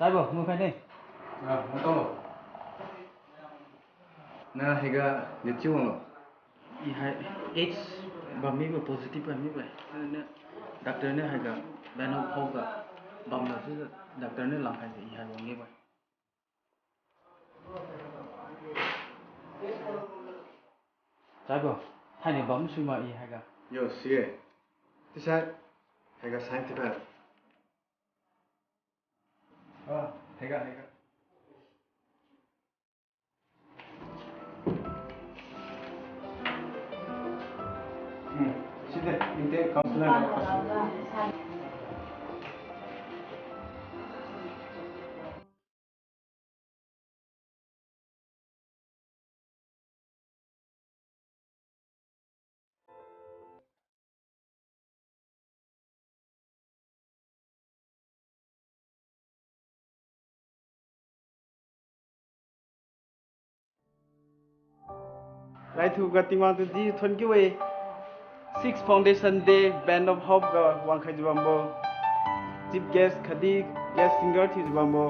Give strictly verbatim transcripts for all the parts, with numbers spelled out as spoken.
Taibo, mu khai ne. Ah, mu talo. Na haiga de chiu wanglo. I hai AIDS bam mibo positive bam mibo. Niu doctor niu haiga band of hope ga bamlo chiujiu doctor niu lang khai se i hai wang mibo. Taibo, thaini bam sui ma i haiga. Yo, si-e. Chiusai, haiga sign thiukhai. Ah, haiga, haiga. Hmm, side, intake counselor na pasu. Raithuga Tingwang tudi thonkiu-e. Six Foundation Day Band of Hope ga wangkhaijiu bambo, chief guest khatdi guest singer thiujiu bambo,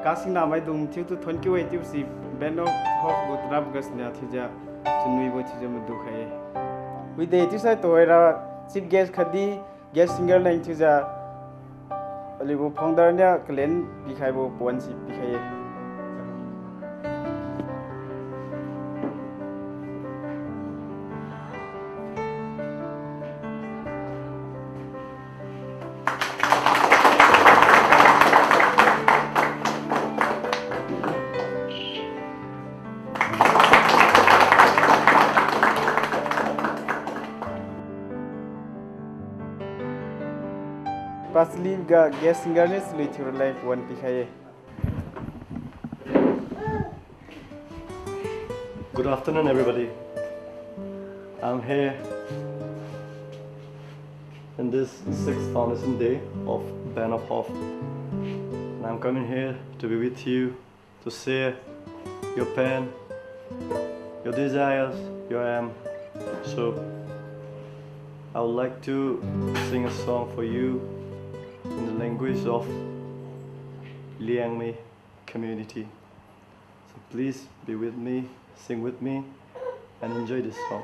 kasingna maidung thiutu thonkiu-e chiubo si Band of Hope gu taraf gasu niu thiujiu chunwibo thiujiu madu khai-e. Wide chiusai tuhoira chief guest khatdi guest singer leng thiujiu aliugu founder niu kalen pikhaibo pawan si pikhai-e. Pastor Lee ga guest singer niu chalui thiu raleng pawan pikhai-e. Good afternoon, everybody. I'm here in this sixth foundation day of Band of Hope. And I'm coming here to be with you to share your pain, your desires, your aim. So I would like to sing a song for you in the language of Liangmai community. So please be with me, sing with me, and enjoy this song.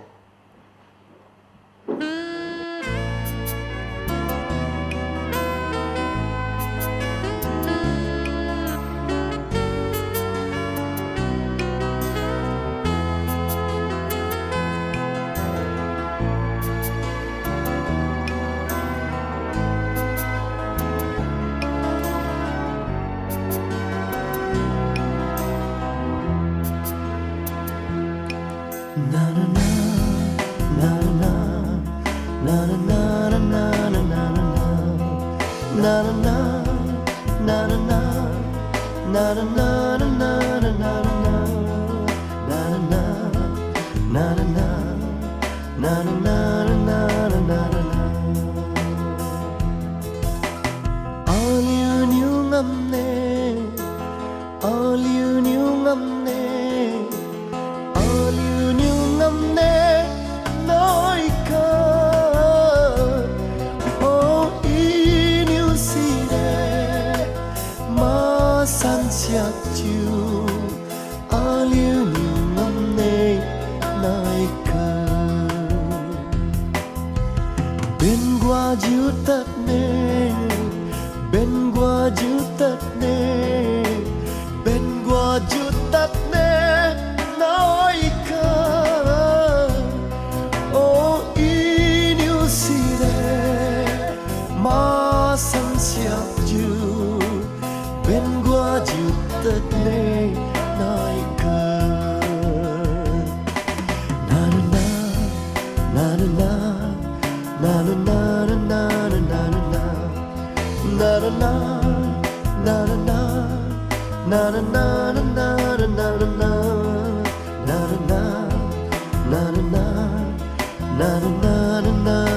Aliuniu ngamne, aliuniu ngamne, aliuniu ngamne, naikha. O iniu side, masan siakjiu, aliuniu ngamne naikha. Bengwa jiu tadne, bengwa jiu tadne, bengwa jiu tadne naikha. O iniu side, masan siakjiu, bengwa jiu tadne naikha. Nanana, nanana,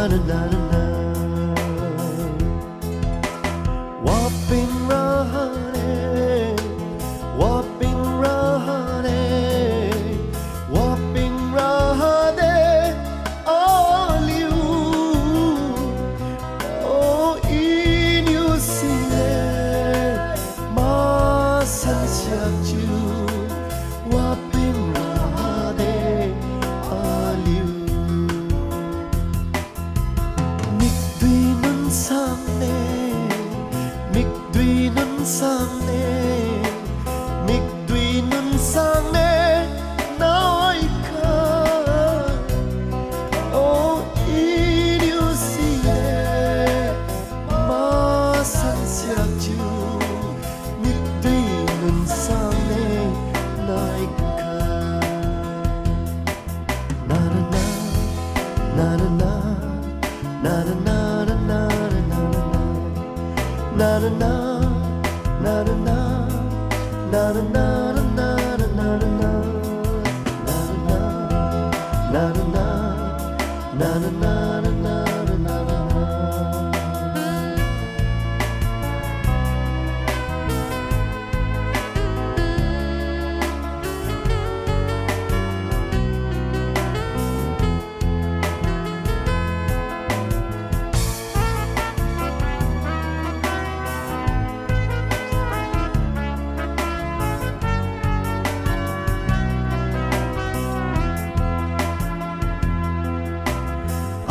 nanana. Waping rahane, waping rahane, waping rahane, aliu. O iniu side,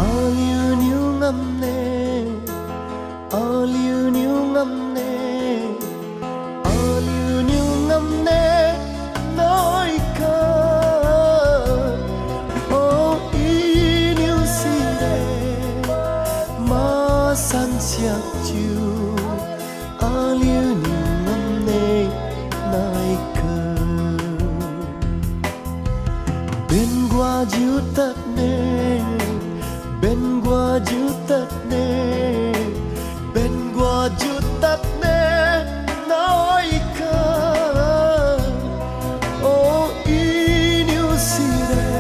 Aliuniu ngamne, aliuniu ngamne, aliuniu ngamne, naikha. O iniu sire, masan siakjiu, aliuniu ngamne, naikha. Bengwa jiu tadne, bengwa jiu tadne, bengwa jiu tadne, naikha. O iniu sire,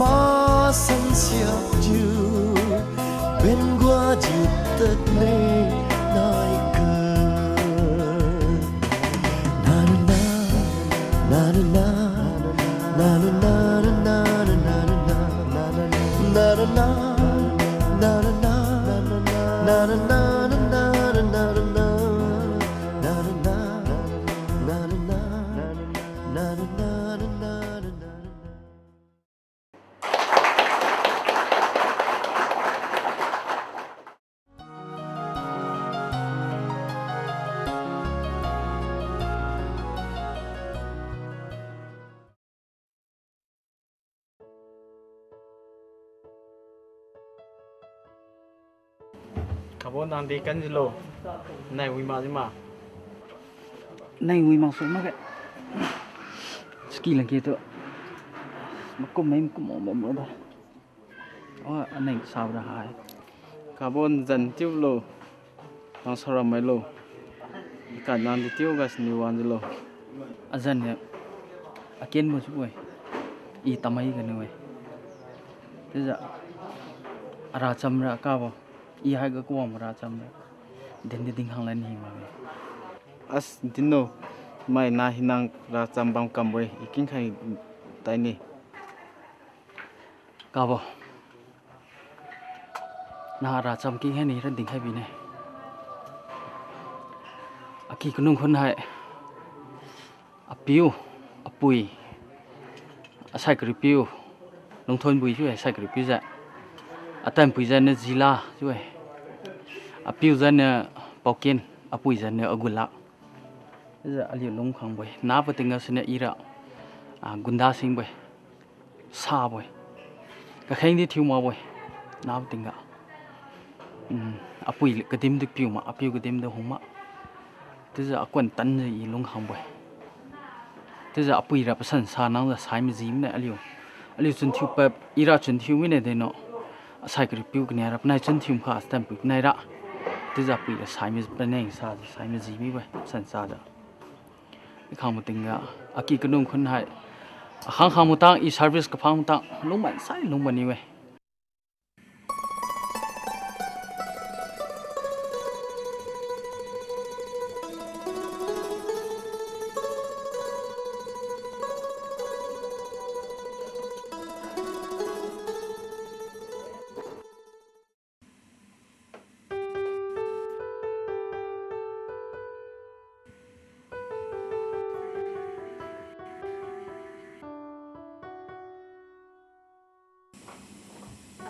masan siakjiu, bengwa jiu tadne, naikha. Kabo nang di kan jilo. Nai wi ma ji ma. Nai wi ma su ma ke. Ski lang ki tu. Makum mai makum mo mo da. Oh, aneng sab ra hai. Kabo nzan tiulo. Nang saram mailo. Ikan nang di tiu ga sini wan jilo. Azan ya. Aken bo su we. I tamai ga ni we. Tiujiu. Ara cham ra kabo. I hai ga kuang ra cham ra. Din di ding hang lan hi ma we. As din no. Mai na hi nang ra cham bam kam we. I king khai tai ni. Kabo. Nah, ara cham king hai ni ra ding hai bine. Aki kanung khun hai. Apiu, apui. Asai karipiu. Lungthon bui chiu-e, asai karipiu jiu. Atan pui jiu niu Zila chiu-e. Apiu jiu niu Paoken, apui jiu niu Agulak. Jiu aliu lungkhang bui. Nabo tingga siniu ira. Ah, gunda sing bui. Sabo-e. Kakheng di thiu makbo-e. Nabo tingga. Hmm, apui kadim di piu ma, apiu kadim di hung ma. Tiujiu akuan tan jiu i lungkhang bo-e. Tiujiu apui ra pasan sa nang jiu sai maji mine aliu. Aliu chun thiu pap, ira chun thiu mine deno. Asai karipiu kania ra panai chun thiu makha stan pui panai ra. Tiujiu apui ra sai maji paneng sa jiu sai maji mibo-e, pasan sa jiu. Ikhang matingga, aki kanung khun hai. Akhang khang matang, i service kaphang matang, lungman sai, lungman niu-e.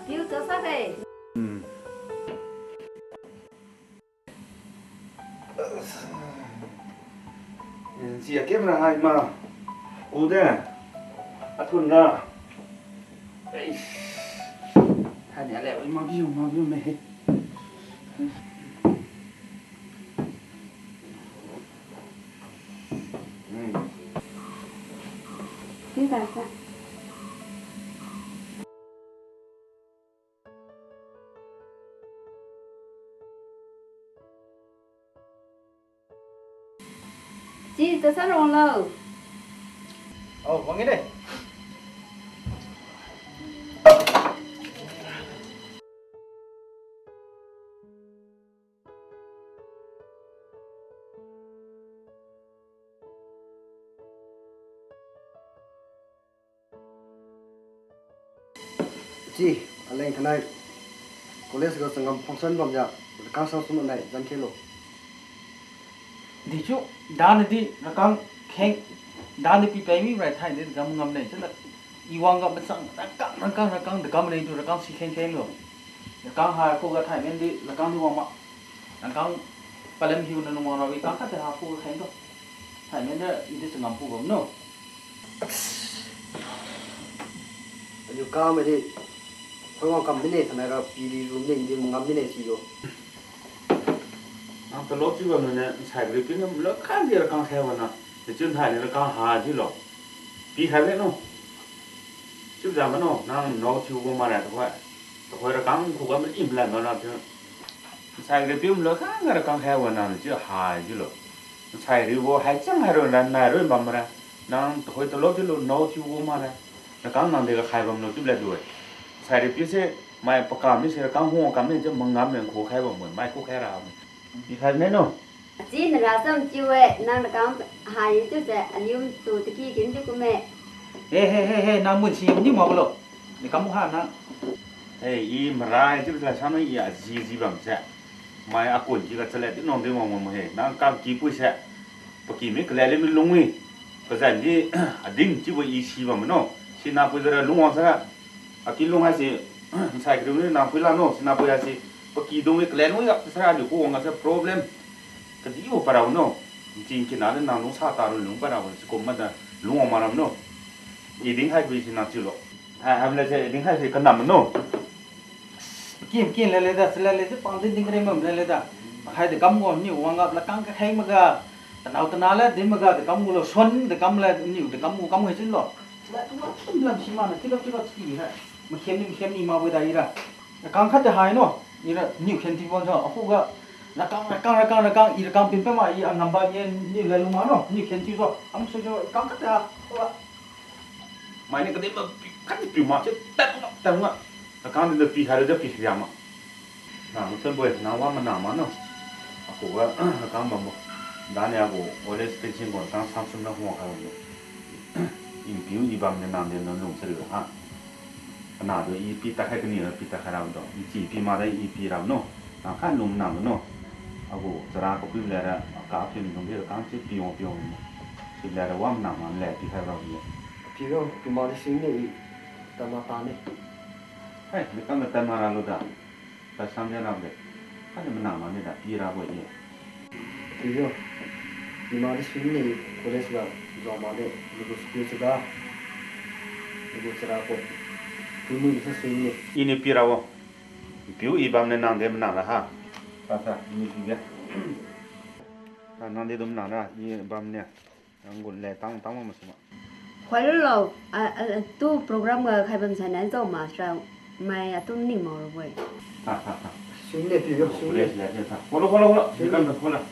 Apiu chasa khe. Hmm. Sia camera hai ma. Ku de. Athun ra. Eish. Hani ale, oi, mabiu, mabiu me. Hmm. Ni ta sa. Chi, chasan ronglo. Ao, wang e de. Chi, aleng thainai college ga changam function bamjiu, rakang sang sum nai zan khelo. Dechiu, dani di rakang kheng, dani pipei mi rai thainai di kam ngam ne, chiula. I wang ga machang, rakang, rakang, rakang, di kam ne tu rakang si kheng kheng lo. Rakang ha khuga thainai di, rakang di wang ma. Rakang palam hiu na lungwang rao i kang khat di ha khuga kheng tu. Thainai di i di changam pu bam no. Aliu kamaidi, khoi wang kam mine, thainai ra pidi rum ne, di mangam mine si yo. Nang talok chiu bam nune, nsai kariu piu niu mlo khan di rakang khai wana. Dechiu thainai rakang ha di lo. Pikhai le no. Chiujiu mano, nang nao thiu gu mara tuhoi. Tuhoi rakang khuga ma imlan mana thiu. Nsai riu piu mlo khan ga rakang khai wana chiu ha di lo. Nsai riu gu hai chang hai ro nan nai ro bam mara. Nang tuhoi talok chiu lo nao thiu gu mara. Rakang nang dega khai bam lo chiu le du-e. Nsai riu piu se mai pakam mi se rakang hu kam mi chiu mangam leng khu khai bam mo, mai khu khai ra. Pikhai ne no. Achi nara sam chiu-e, nang rakang ha ye chiu se, aliu tu taki kin chiu kumme. He, he, he, he, nang mun si niu mabo lo. Di kam ha nang. He, i mara chiu la sam i aji ji bam se. Mai akun ji ga chale di nang di wang mo he. Nang kam ki pui se. Paki mi kale le mi lung wi. Kazan di ading chiubo i si bam no. Sinapui ga ra lungwang sara. Aki lung haise, nsai kariu ni nang pui la no, sinapui haise, paki dung wi kalen wi ga sara aliu khuwang ga se problem. Kadibo para no, nching kina de nang lungsa ta ru lung para si kum mada lungwang mara no. I dinkhai khui sina chiu lo. Hai, hamle se, i dinkhai se kanam no. Kim kim le le da, sila le se pang din ding re mam le le da. Hai de kam gu niu wang ga la kang kakheng maga. Tanao tana le din maga de kam gu lo, suan de kam le niu de kam gu kam gu chin lo. Sila tu ma kim lam si ma na, ti lo ti lo ti ra. Makhem ni, makhem ni ma bo da ira. Rakang khat de hai no. Ira niu khen ti bon sa, akhuga. Rakang, rakang, rakang, rakang, i rakang pin pe ma, i angam ba ye niu le lu ma no. Niu khen ti so, am so so, kang khat de ha. Mai ni kadin ba pi, khat di piu ma, chiu, tat ma, tat ma. Rakang di pikhai ra, pikhai ma. Nang, Thonboi, nang wa mana ma no. Akhuga, rakang bambo. Dani agu, old age pension gu rakang sang sum na huang khai bambo. I piu i bam ni nang di nang lung chariu ha. Kana do i pi takhai kani ra pi takhai ra do. I chi pi ma da i pi ra no. Nang kha lung nang no. Agu chara kapui le ra, ka film dung di rakang chi piu piu. Chi le ra wa mana ma le pikhai ra ni. Piu, piu ma di sing ni i. Tama tani. Hai, ni kam tama ra lu da. Tasam de ramde. Kani mana mani da pi rabo ye. Piu, ima de sui ne college ga zao made, nagu school siga, nagu chara ko. Piu ni sa sui ne. Ini pi rabo. Piu i bam ne nang de mana ra ha. Sa sa, ini pi ga. Sa nang de dum mana ra, i bam ne. Nang gu le tang tang ma sima. Khoi lo lo, a, a, tu program ga khai bam sai nai zao ma sra mai atu ning mao rabo-e. Ha, ha, ha. Sing ne pi yo, sing ne. College le je sa. Follow, follow, follow. Sing ne. Di kam follow.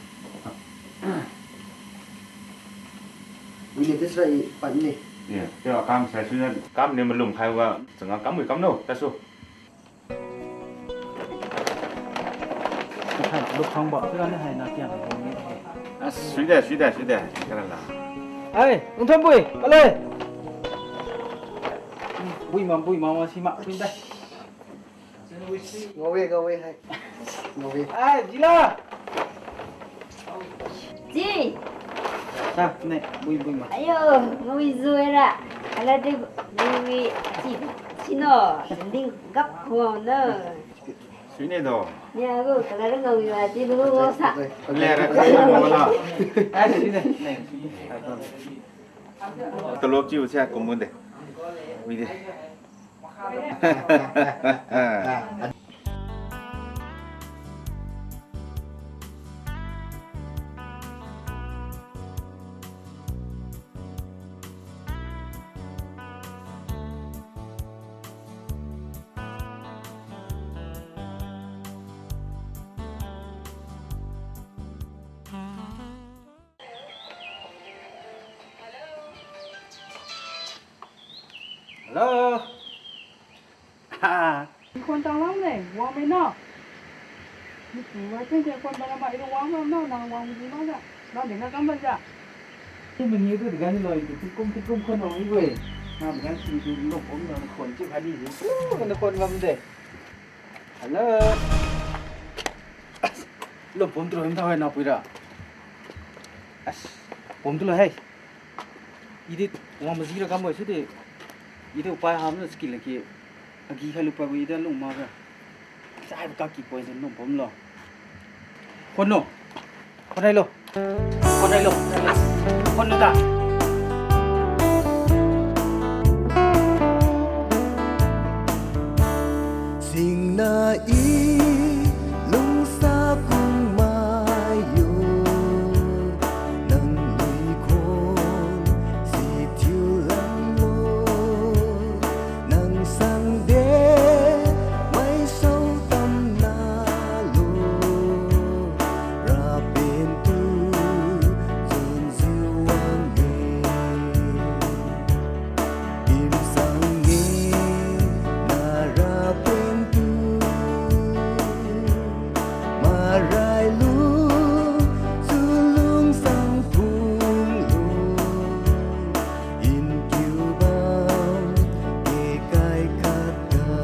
Wi ne tesra i pat ne. Ye, te kam sai sui ne. Kam ne malum khai wa, changa kam wi kam no, ta su. Hai, lu khang ba, tu kan hai na tiang. As, suide, suide, suide. Kala la. Hai, Ungtham bui, kale. Bui mam, bui mam, sima, suide. Ngawe, ngawe, hai. Ngawe. Hai, Jila. Ji. Sa, ne, bui, bui ma. Ayo, ngawi zuira. Ala de, ngawi, ji. Sino, ding gap ho na. Suine do. Nia go, kala de ngawi wa, ji lu go sa. Le ra, ka mo na. Ai, suine, ne. Talok chiu sia, kumun de. Wi de. Hello. Ha. Khon tang lang ne, wang me na. Ni tu wai pen pen khon ba na ma, i wang ma na, nang wang ji ma na. Nang ding na kam ba ja. Ni mani tu gan lo, tu kum tu kum khon wang i we. Na gan si tu lo pom na khon chi kha di. Tu na khon bam de. Hello. Lo pom tu lo him tha hai na pui ra. As, pom tu lo hai. I di wang maji ra kam bo si di. I di upai ham na skill ki. Agi khai lu pa wi da lung ma ga. Sai ka ki point no bom lo. Khon no. Khon nai lo. Khon nai lo. Khon no da. Singna i lungsa kung mai yo. Nang lui khon si thiu lam lo. Nang sang de mai sau tam na lo. Ra pen tu zun ziu wang e. Kim sang e na ra pen tu. Marai lu, su lungsang phung lu, in kiu bam, e kai khat ga.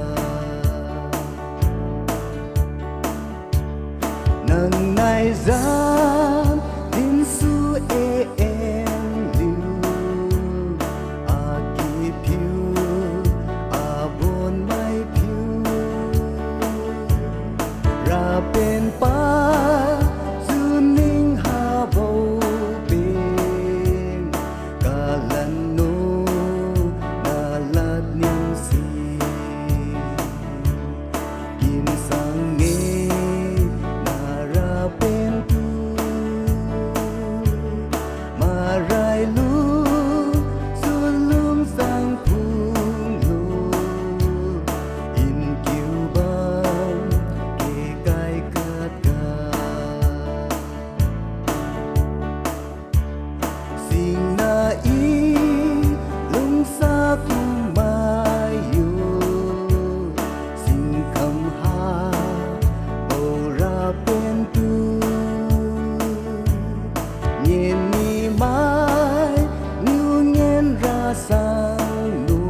Nang nai zan, din su e en liu, a ki phiu, a bon mai phiu. Ra pen pa, zu ning ha bo pen, kalan no, na lad ning si. Kim sang e, na ra pen tu. Marai lu, su lungsang phung lu, in kiu bam, e kai khat ga. Singna i, lungsa kung mai yo, singkam ha, bo ra pen tu. Ngen ni mai, niu ngen ra sang lu,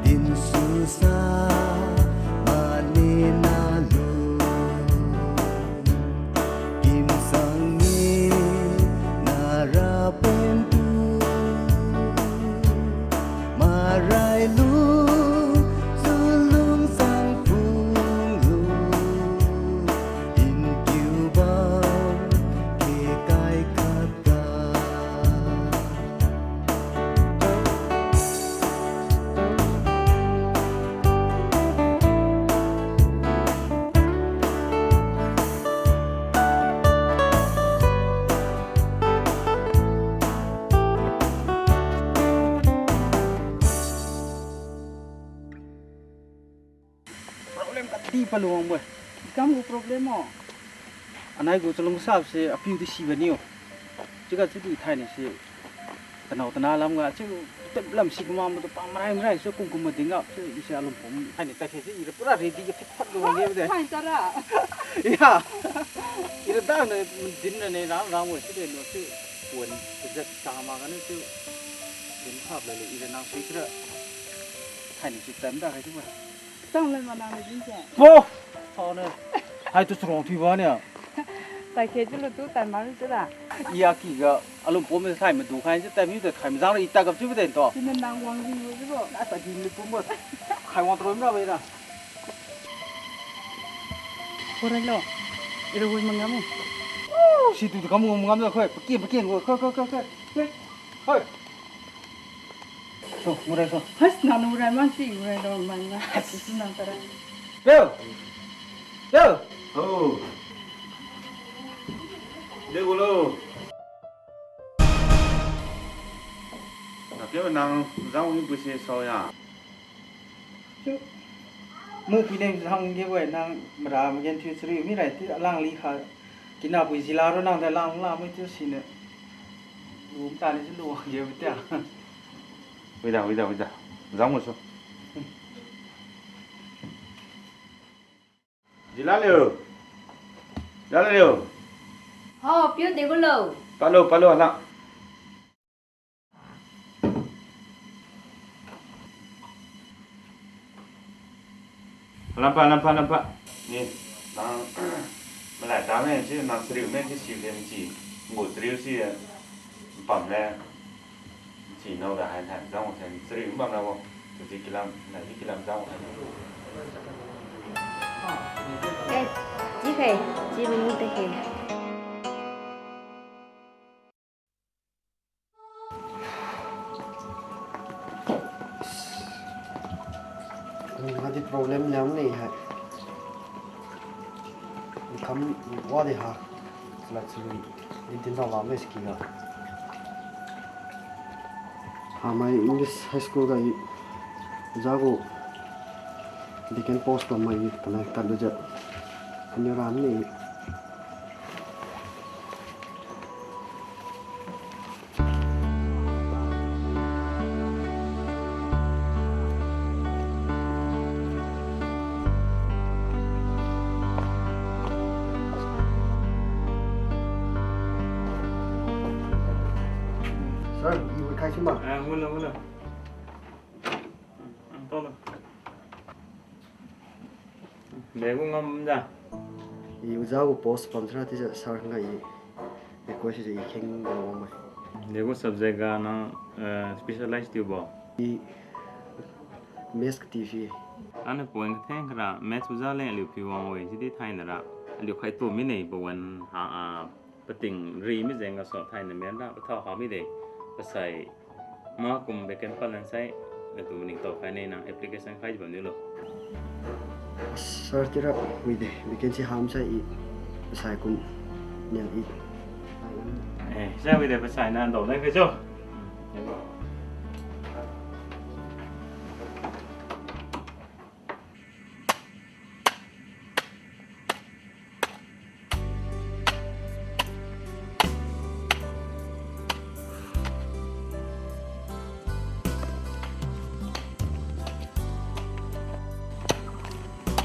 din su sa, mane na lu. Kim sang e, na ra pen tu. Marai lu, su lungsang phung lu, in kiu bam, e kai khat ga. Problem kadi palu wangbo-e. Kam gu problem mo? Anai gu chalungsap se apiu di sibo niu. Chiga chiudi thainai se tanao tana lamga chiu tep lam si kumam tu pa marai marai se kum kum mading ga chiu ise alung pum thainai takhe se ira pura ready ga thik phat lu wangge de. Hai tara. Ya. Ira dana din rane rang rang we chiude lo chiu puan kajat chama ganiu chiu din phap lale ira nang sui sira. Thainai se tam da khai chiu we. Tang lan ma nang le din se. Po! Thainai. Hai tu charong thiubo nia. Takhe chiu lu tu tan ma lu chiu da. I aki ga alung pum sai madu khai chiu tai mi tu khai majang ra i ta gap chiu de to. Chiu nang wang jing lu chiu bo. Ata din lu pum bo. Khai wang tro mi ra bai ra. Ko rai lo. Ira wui mangam e. Situ tu kam wui mangam lo khoi. Pakin pakin khoi khoi khoi khoi. Khoi. So, murai so. Has, nang murai man si murai do man na. Has, nang tara. Yo. Yo. Oh. Degu lo. Nake nang zang ni puise so ya. Chu. Mu pui ne zang ge wai nang mara magen thiu chari mi rai ti alang li kha. Kina pui jila ro nang da lang la mai tu sine. Lum ta ni si lu ge tia. Wida, wida, wida. Zang masu. Jila liu. Jila liu. Hao, piu degu lo. Palo, palo, hala. Lampa, lampa, lampa. Ni, nang, malai ta me, si nang chariu me, si si de, si, ngu chariu si, pam le, si nau da hai hai, zang wo se, chariu bam na wo, si kilam, na si kilam zang wo hai. Eh, ji kai, ji bu mu te kai. Ani hadi problem liang nei hai. Income wadi ha. Sila chili. Di din da wa me ski ga. Ha mai English high school ga i. Jago. Vacant post pa mai kana tadlu ja. Ani ram nei. Sir, ibu khai sima? Ah, wala, wala. Hmm, hmm, tolo. Degu ngam da. I oja gu post pam sira tija sir ngai i request i kheng wang mai. Degu subject ga nang, eh, specialize tiubo? I maths ka tiusi. Ana point katheng kara maths oja leng aliu phi wang we sidi thainara. Aliu khai tu mine pawan ha, ah, pating ri mi jeng gasu thaina menra pathao ha mide. Pasai ma kum vacant palan sai, natu maningtao khai ne nang application khai bam niu lo. Sir tira wide, vacancy ham sai i, pasai kum niang i. Eh, sai wide pasai na dao lai khai jo.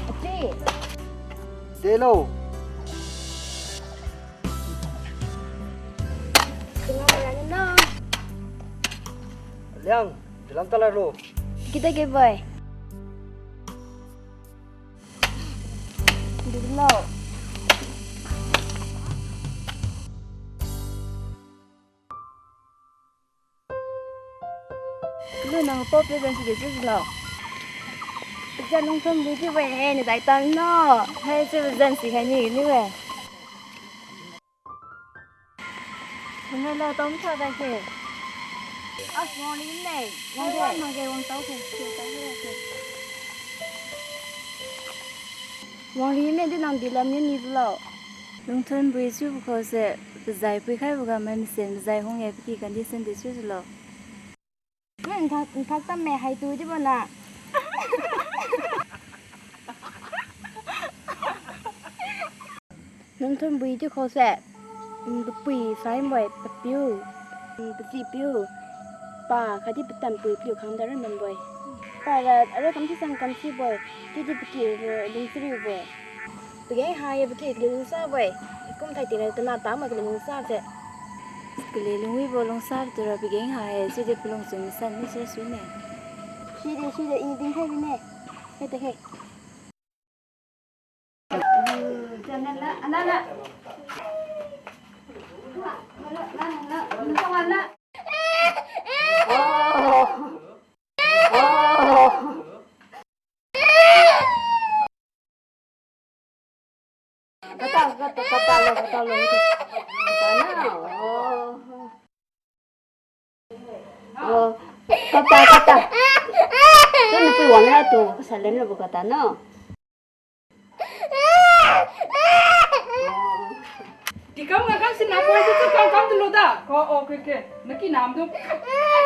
Achi. Delo. Tingau rani na. Liang, dalam talar lo. Kita ke boy. Dilo. Lu nang pop le dan si de si lo. Pajan lungtham lu ji we he ni dai tan no. Hai si pajan si khai ni ni we. Nang la tom tha da ke. Ah, wang li ne. Wang wang ma ke wang tau ke. Ke tau ke. Wang li ne di nang di lam ni ni lo. Lungthun bui chiubo kho se, pazai pui khaibo ga mai masen pazai hung ye paki condition di chiu lo. Nthak, nthak tamme haitu dibo na. Lungthun bui chiu kho se, mm, papui sai boi, papiu, mm, pachipiu, pa khatdi patan pui paliu khang da ran bam boi. Pa ra, ara kam si sang kam si boi, chiudi paki, eh, lung chariu boi. Pageng ha ye paki kali lungsa boi. Kum thai tingna tana tama kali lungsa se. Kali lungwibo lungsa tura pageng ha ye, chiudi palung chun masan ni sira suine. Side, side, i ding khai bine. Hai ta khai. Kata, kata, kata lo, kata lo, kata. Kata na, oh. Oh, kata, kata. Tu napui wang ya tu, kasalem lo bu kata na. Di kam nga kam si na poi tu kam kam tu lo da. Ko, oh, okay, okay. Naki nam tu.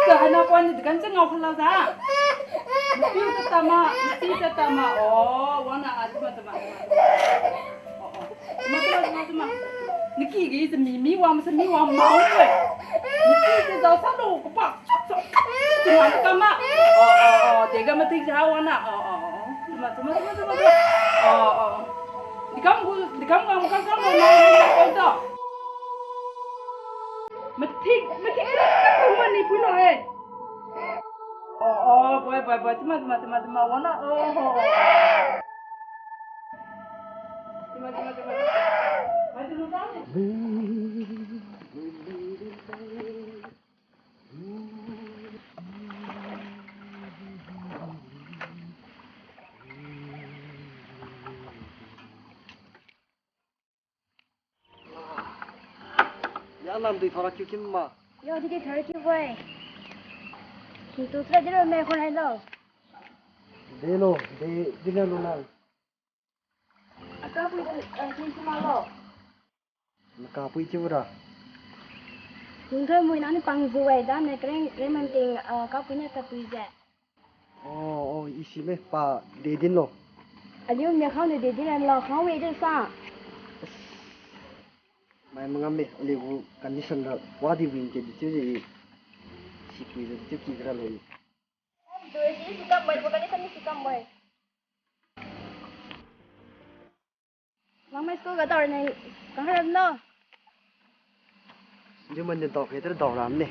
Ka hana pon ni di kam si ngau khala da. Napiu ta tama, napiu ta tama. Oh, wana atma tama. Oh, oh. Tama, tama, tama, tama. Naki gi tami, mi wang, sa mi wang mau ko. Naki gi dao sa lo, ko pa. Chok, chok. Tama, tama. Oh, oh, oh. Dega matik ja wana. Oh, oh, oh. Tama, tama, tama, tama, tama. Oh, oh, oh. Dikam gu, dikam gu, kam, kam, kam, kam, kam, kam, kam. Matik, matik, matik, matik, matik, eh. Oh, oh, boy, boy, boy. Tama, tama, tama, tama. Wana. Oh, oh, oh. Tama, tama, tama, tama. Mai tu lu tang ni. Ya, nam di thora kiu kim ma. Yo, di di thora kiu wai. Ntu tra di lo me khon hai lo. De lo, de, di lo na. Aka pui, eh, kin sima lo. Naka pui chiu ra. Nung thoi mui nani pang zu wai da ne kreng, kreng man ting, eh, ka pui na ka pui ze. Oh, oh, isi me pa de din lo. Aliu me khang de de din lo, khang wei de sa. Mai mangam me, aliu gu condition ra, wa di win ke di chiu je. Si pui de chiu ki ra lo. Doi si si kam bai, bukan ni kan si kam bai. Mangmai school ga daora nai kang ram no. Diu man din tao khe ter daora ne.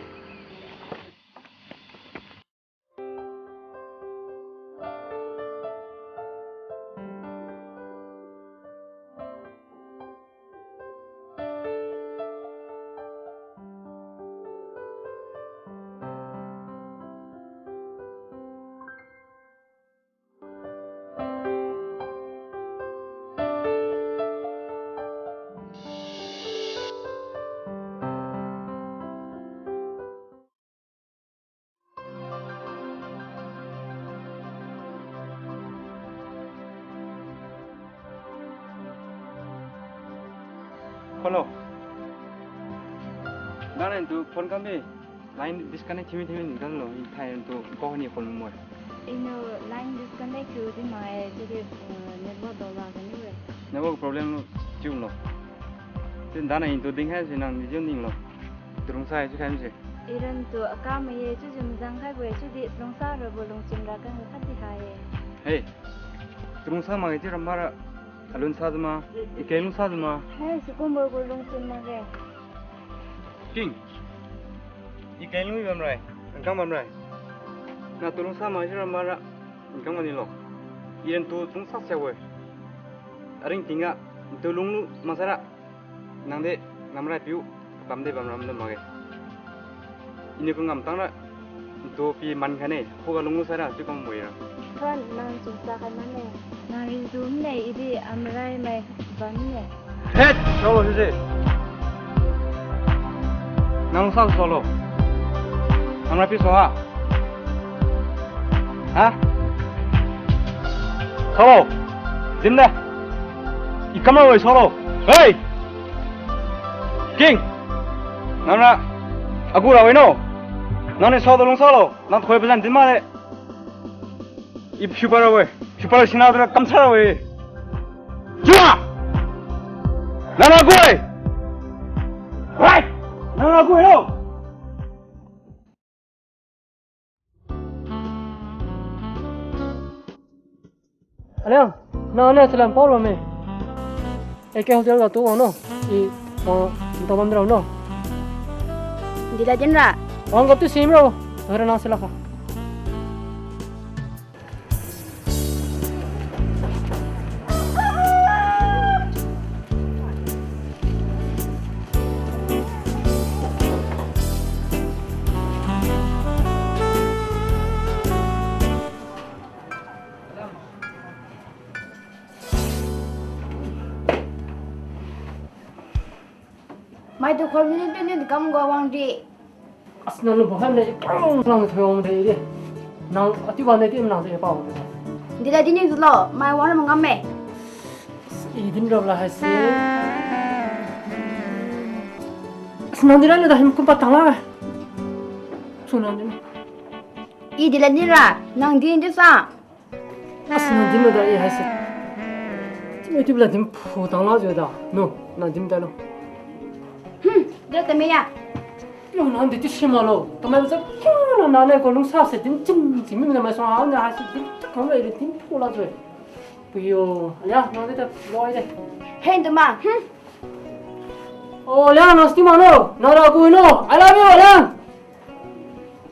Hello. Nang ntu phone kam bi. Line disconnect thiumi thiumi ni kang lo, i thai ntu ko ni phone mo. Ino line disconnect thiu di mai, chiudi, eh, network dola kani we. Network problem lo, chiu lo. Chiu dana ntu ding hai si nang ni chiu ning lo. Turung sai chiu khai mi se. Iran tu aka mai ye chiu jum jang khai we, chiudi turung sa ra bo lungchun ra kang khat di hai. Hey. Turung sa ma chiu ram mara. Alun sa juma, i keng lung sa juma. Hai, sikumbo gu lungchun makge. King, i keng lung i bamrai, angkang bamrai. Na tu lung sa ma sira mara, angkang mani lo. I ran tu tung sa sia we. Aring tingga, tu lung lu masara. Nang de, namrai piu, bam de bamram de makge. Ini ku ngam tang ra, tu pi man kha ne, khuga lunglu sai ra, chiu kam mui ra. Khan nang chungsa khan man ne. Nang ri zum ne, idi amrai mai ban ne. Het, solo sise. Nang sa solo. Namrai pi so ha. Ha? Solo. Dim de. I kamra wai solo. Hey! King! Nang na agu ra wai no. Nang ni sao da lung sao lo. Nang thoi bazan din ma le. I phiu pa ra wai. Phiu pa ra sina da kamsa ra wai. Chua! Nang na agu wai. Right! Nang na agu wai no. Aliang, nang ne salam pao lo me. A K hotel ga tu wang no. I, wang, ntao bam rao no. Dila din ra. Wang gap tu sim rao. Nang ra nang sila kha. Mai tu khoi mini tu ni kam ga wang di. As nang lu bahai ne, kang nang thoyong de di. Nang ati wan de di nang de pao. Dila din ni lo, mai wan ma ngam me. As i din rap la hai si. As nang dila ne da him kum pa tang la. Su nang din. I dila ni ra, nang din di sa. As nang din lo da i hai se. Timi tibla din phu tang la jiu da. No, nang din da lo. Hmm, da ta me ya. Yo, nang di ti sima lo. Kamai basa, yo, nang nang ko lungsa se din chim chim mi na mai so ha na ha se din tak kang le din phu la zui. Puyo, alia, nang di ta loi de. Hen tu ma. Hmm. Oh, alia, nang sti ma no. Nang ra ku no. I love you, alia.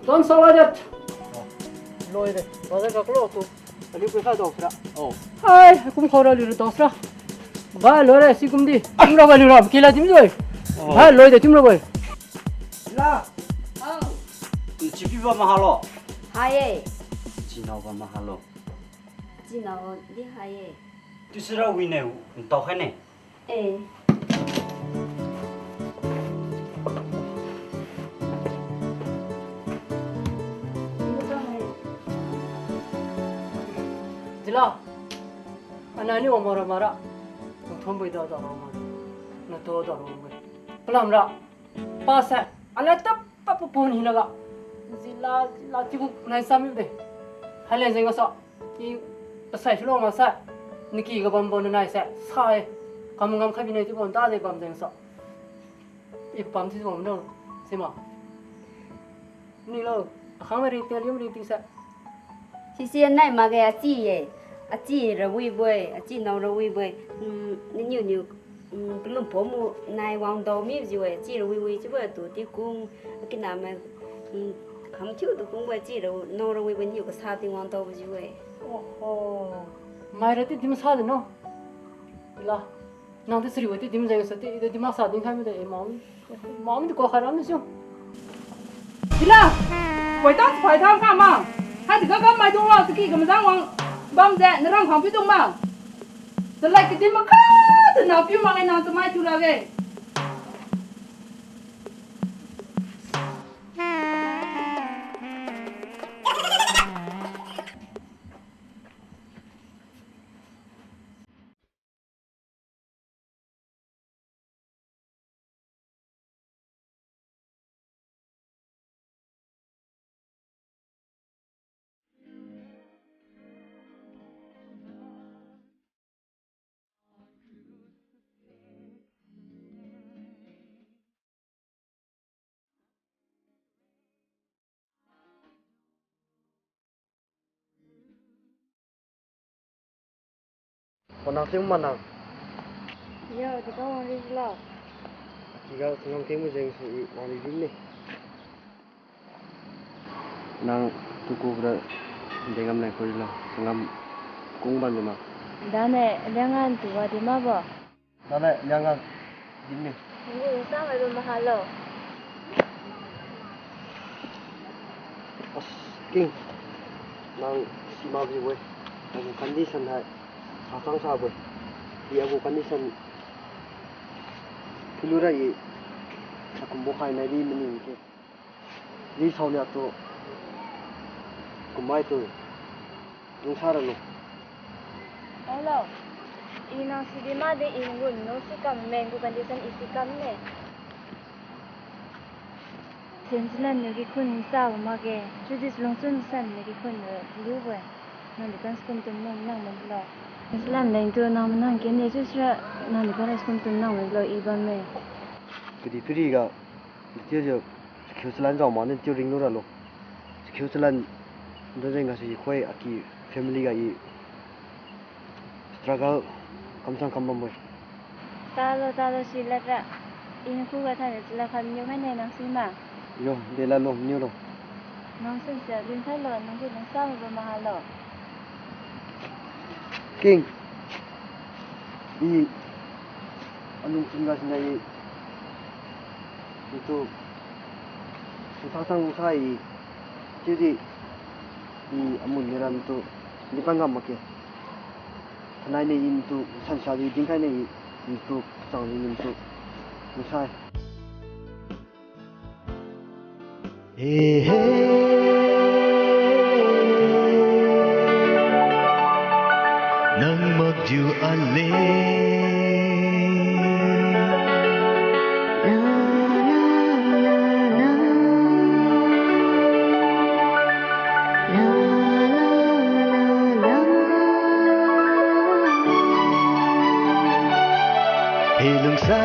Don't sound like that. Loi de. Wajak ka klo tu. Aliu kui kha dao sra. Oh. Hai, kum khora liu dao sra. Ba, loi re, si kum di. Tim ra ba liu ra, kila tim doi. Oh. Ba, loi de tim ra ba. La. Oh. Chipi ba mahalo. Hai e. Chinao ba mahalo. Chinao di hai e. Tu sra wi ne, ntao khai ne. Eh. Jila. Anani omora mara. Nthom bai da da mara. Na to da mara. Pelam ra. Pa se. Ala tap pa pu pon hina ga. Jila, jila chigu nai sami de. Halen jeng sa. I pasai sulo ma sa. Niki ga bambo na nai se. Sai. Kam ngam khabi nai chigu da de bam jeng sa. I pam si bam no. Sima. Ni lo. Akhang ring tel yum ring ting sa. Sisi nai makge achi ye. Achi rawi boi, achi nao rawi boi. Hmm, niniu niu, hmm, pelum pomu nai wang dao mijiu e. Achi rawi wi chiubo tu tikung, akina mai, hmm, kham thiu tu kung boi achi ra, nao rawi boi niu kasa ting wang dao jiu e. Oho. Mai ra ti dim sa de no. Ila. Nang ti siri wati dim jeng sa ti, ida dim sa dim khai mi de, eh, mam. Mam ti ko kharam ni su. Sila. Wai ta phai tham kha ma. Hai ti ga ga mai dung la, siki ga majang wang. Bam je, naram khang pi dung ma. Salai ki dim ma kha, tu na piu ma ngai nang tu mai tu la ge. Panang sing manang. Yo, di kau wang ri lo. Kiga sengam keng mu jeng si i wang ri ri ne. Nang tuku bra dengam nai kuri lo. Sengam kung ban di ma. Dane, lengan tu wa di ma bo. Nale, liangang din ni. Ngu, sa mai ba mahalo. As, King. Nang sima bi we. Nang condition hai. Hasang sa we. Di agu condition. Philura i. Akumbo khai nai di mani ke. Di saonia tu kumai tu lungsa ralo. Hello. I nang sidi made i ngun no si kam me, ngu condition i si kam me. Sensilan no gi khun sa makge. Chudi lungchun san no gi khun lu we. Nang di kan skum tum nang nang man lo. Sensilan leng tu nang nang ken ne chu sira nang di kan skum tum nang man lo i bam me. Kadi piri ga Tiu jiu, sakhiu chalan jao ma ni tiu ringlu ralo. Sakhiu chalan, dojeng gasu i khoi aki family ga i struggle kamsang kam bambo-e. Talo, talo si latra. I nakhuga thaini chalan khat niu mai ne nang si ma. Yo, de lalo, niu lo. Nang sen se, lin thailo, nang gu nang sa ma ba mahalo. King. I anung chun ga sina i. Ntu. Nsa sang nsa i. Chiudi. I amun ni ram tu. Di pangam make. Thanai ni i ntu. San sa di dingkai ni i. Ntu. Sang di ntu. Nsa. Ehe, nang makjiu ale. Hei lungsa.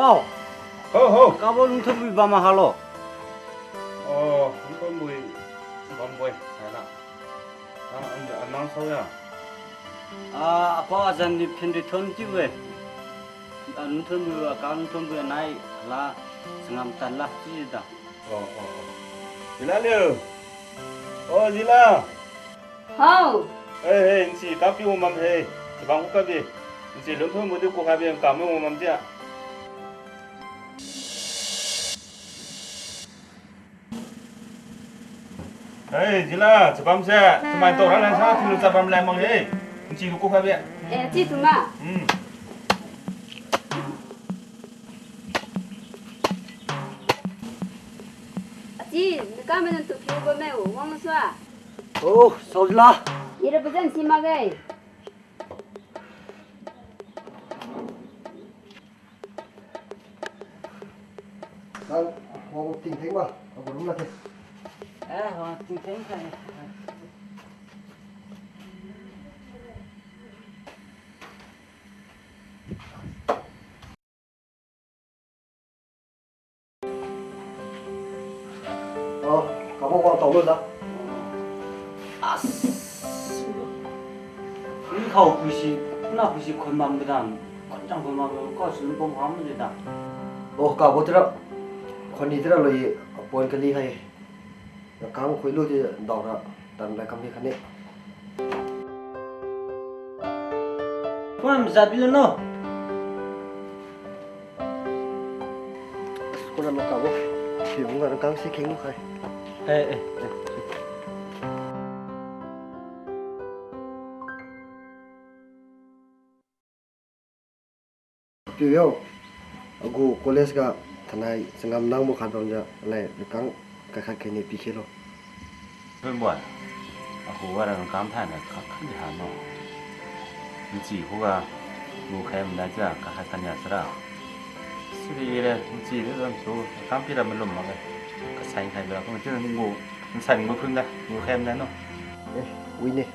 Ho. Ho, ho. Kabo Lungthonbui bam mahalo. Oh, Lungthonbui bambo-e, saina. Ah, an, an nang sao ya. Ah, apa azan ni phen ri thon chiu-e. Ah, Lungthonbui, ah, ka Lungthonbui nai la sangam tan la chi da. Oh, oh, oh. Jila liu. Oh, Jila. Hao. Hei, hei, nsi kapiu bam hei. Sibang ku kabi. Nsi Lungthonbui di ku kabi, kami bam jia. Hei, Jila, chabam se, chamai tora lan sa, thilu chabam lai mang hei. Nchi lu ku kha bia. Eh, chi tu ma. Hmm. Achi, naka mena tu kiu ba me, wang sua. Oh, sao Jila. Ira bajan si ma gai. Nang wang tingtheng ma, agu room la the. Eh, wang tingtheng khai. Oh, kabo wang tao lo da. As. Ni khao puisi, na puisi khon bam da. Khon jang khon bam, ko sun bom ham de da. Oh, kabo tira. Khon ni tira lo ye, point kali hai. Kang khui lu di dao ra, tan lai kam ni khane. Kuan zat bilo no. Kuan lo kabo. Pi bunga kang si kheng khai. Eh, eh, eh. Piu yo, agu college ga thanai changam nang bo khat bamjiu, alai rakang kakhat khaini pikhe lo. Phui boi, agu wa rakang thainai khat khat di ha no. Nchi khuga, gu khaimda jiu kakhat khaini sara. Siri re, nchi re zan su, rakang pira malum makge. Kasai khai bira, kum chiu gu, nsai gu phun da, gu khaimda no. Eh, wine.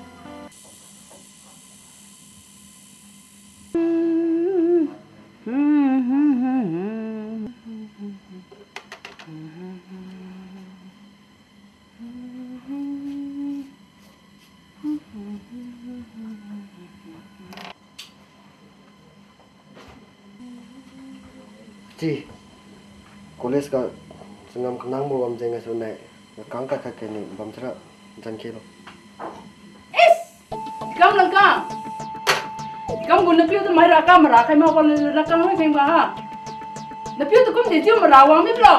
Chi, college ga changam kanang bo bam jeng gasu nai, rakang kakhat khaini bam sara, jan khe lo. Is! Kam langkang. Kam gu napiu tu mai rakang mara khai ma wan rakang mai kheng ba ha. Napiu tu kum de chiu mara wang mi blo.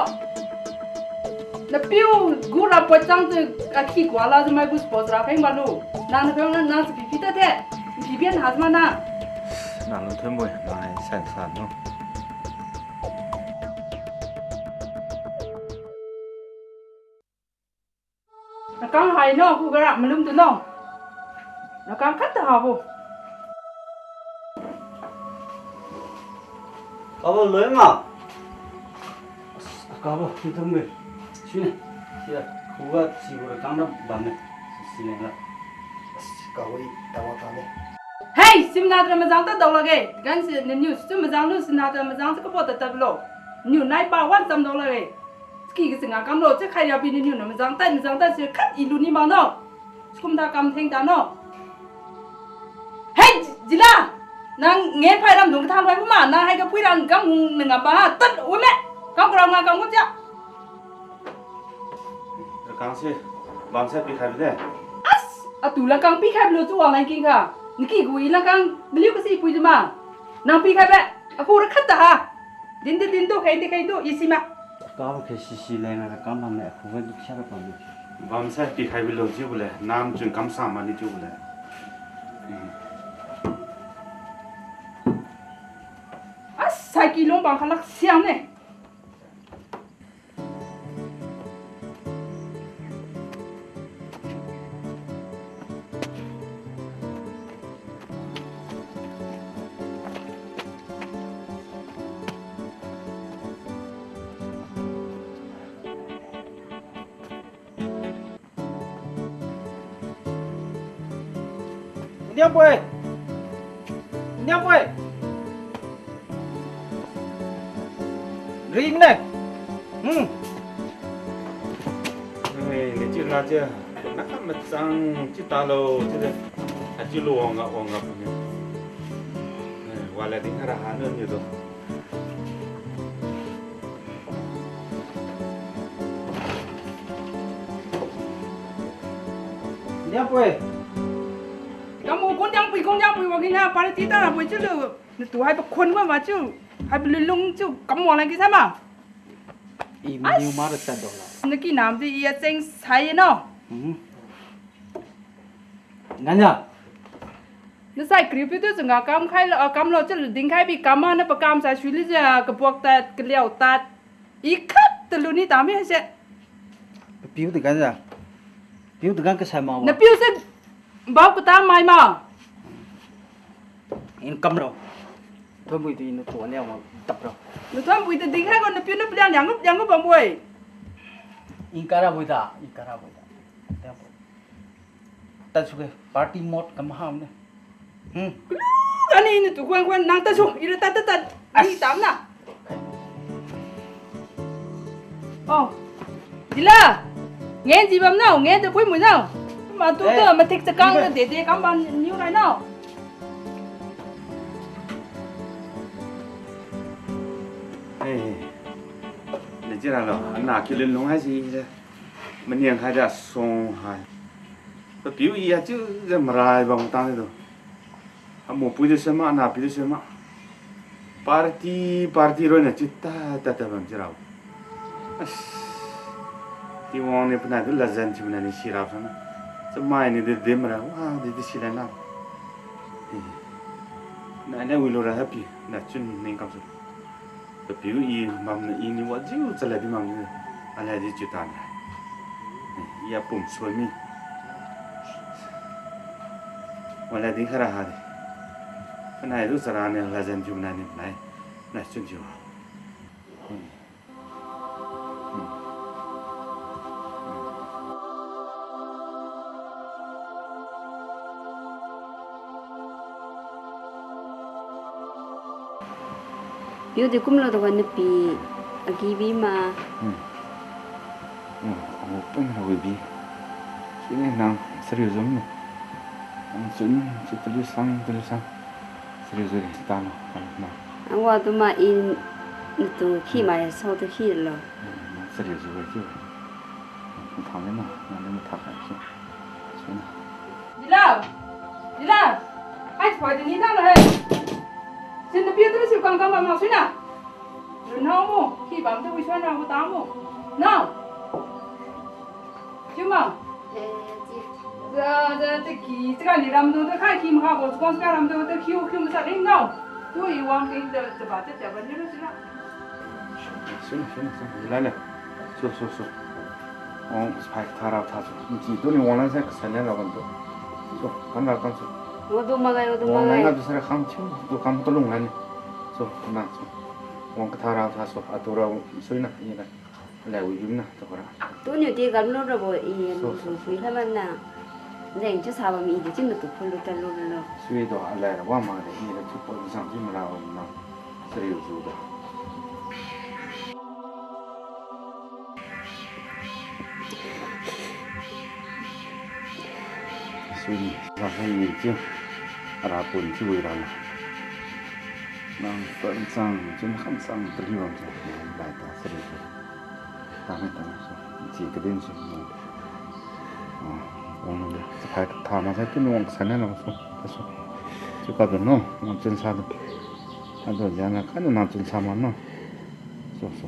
Napiu gu ra pochang tu akhi kua la tu mai gu sports ra kheng ba lu. Nang napiu nang nang si pi pi ta the. Pi pi na ha ma na. Nang lu thun boi, nang ai san san no. Rakang hai no, khuga ra malum tu no. Rakang khat ta habo. Kabo loi ma. Kabo, ntum me. Sini. Sia, khuga sibo rakang na bam ne. Sini la. Kabo i tawa ta ne. Hei, simna tra majang ta dao lakge. Gan si ne niu su majang lu simna tra majang sa kabo ta tab lo. Niu nai pa wan cham dao lakge. Ski ga singa kam lo, chi khai ya pi ni niu na majang tai, majang tai si khat i lu ni ma no. Sikum da kam theng da no. Hei, Jila! Nang nge phai ram dung katha loi bu ma, nang hai ga pui ram kam hung nang ngam ba ha, tat u me. Kam kara nga kam gu jia. Rakang si, bam sai pi khai bi de. As, atu lakang pi khai bi lo chu wang lai king kha. Niki gu i lakang, maliu kasi pui di ma. Nang pi khai be, aku ra khat ta ha. Din di din tu, khai di khai tu, isi ma. Kabo khe sisi leng na kam bam ne, aku ga dukha ra pam ne. Bam sai pi khai bi lo jiu le, nam chun kam sa ma ni jiu le. As, sai ki long bang khalak siang ne. Niam poi. Niam poi. Ring ne. Hmm. Hey, ni chiu na chiu. Na kam machang chiu talo chiu de. Achiu lu wang ga wang ga puni. Hey, wala ding hara hanu ni do. Diang pui. Kamu kong diang pui, kong diang pui wang kina party ta ra pui chiu lu. Natu hai pa khon ma ma chiu. Hai pa lulung chiu kam wang lagi sa ma. I mniu ma ra chat dong la. Naki nam di i acheng sai no. Hmm. Nganya. Nasai kriu piu tu jengga kam khai lo, ah, kam lo chiu lu ding khai bi kam ma na pa kam sai sui li ja, kabuak tat, kaliao tat. I khat talu ni tami haise. Piu de kan ja. Piu de kan kasai ma wa. Na piu se bau kata mai ma. In kam lo. Thon bui tu in tuan liao ma tap lo. Na thon bui tu ding hai ko na piu na piliang liang gup liang gup bam bui. In kara bui da, in kara bui da. Tap. Tat su ke, party mode kam ham ne. Hmm. Kulu kani ni tu khuan khuan nang tat su, ira tat tat tat. Ni tam na. Oh. Dila. Ngen ji bam nao, ngen de pui mui nao. Ma tu tu, eh, matik chakang na de de kam ban niu rai nao. Eh. Ni jira lo, ana kilin long hai si. Maniang khai da song hai. Papiu i achiu jiu marai bam tang di tu. Amo pui di sema, ana pi di sema. Party, party roi na chiu ta, ta, ta bam chiu rao. As. Tingwang ni panai tu lajan chiu mana ni si rao sana. Chamai ni di di mara, wa, di di si lana. Eh. Na, na wi lo ra happy, na chun ning kam su. Papiu i bamna i ni wajiu chaladi bamni. Aladi chiu tani. I apum suami. Waladi khara hadi. Panai du charani lajan chiu nani nai. Nai chun chiu. Piu di kumlo tuga napi agi bi ma. Hmm. Hmm, agu pun agu bi. Sini nang sariu zom ni. Nang chun, chun taliu sang, taliu sang. Sariu zom ni, talo, talo, nang. Awa tu ma in, natu khi ma ya, sao tu khi lo. Hmm, nang sariu zom ni, khi. Mathak ni na, nang ni mathak hai, so. Suina. Dila! Dila! Hai, poi di ni tang lo hai. Sin na piu tu si kang kang ma ma suina. Run hao mo, khi bam tu wi suina mo ta mo. Nao. Chiu ma. Eh, chiu. Za, za, te khi, te ka ni ram tu, te khai khi ma kha bo, kong sa ram tu, te khiu, khiu ma sa ring nao. Tu i wang ting te, te ba, te te ba ni ru sina. Sini, sini, sini. Ila le. So, so, so. Wang sphai tha rao tha so. Nchi tu ni wang lan sai kasai lan rao kan tu. So, kan rao kan so. Wadu magai, wadu magai. Wang lan na tu sai kham chiu, tu kham kalung lan ni. So, na so. Wang katha rao tha so. Atu rao sui na, i na. Lai wi yum na, tu kara. Tu niu ti kan lo rabo, i so, so, so. Sui kha man na. Leng chiu sa bam i di chiu na tu phun lo ta lo lo. Sui do, alai ra wa ma de, i ra chiu po, i sang chiu ma rao na. Sariu zu do. Sui, zan hai ni chiu. Ara pun chiu wi ra na. Nang pun sang, chiu na khan sang, tali bam sang. Lai ta, sariu zu. Tame, tame, so. Chi kadin so. Oh, wang de. Sa phai tha ma sai tu ni wang sai na na so. Ta so. Chiu ka do no, nang chun sa do. Ado jana ka na nang chun sa ma no. So, so.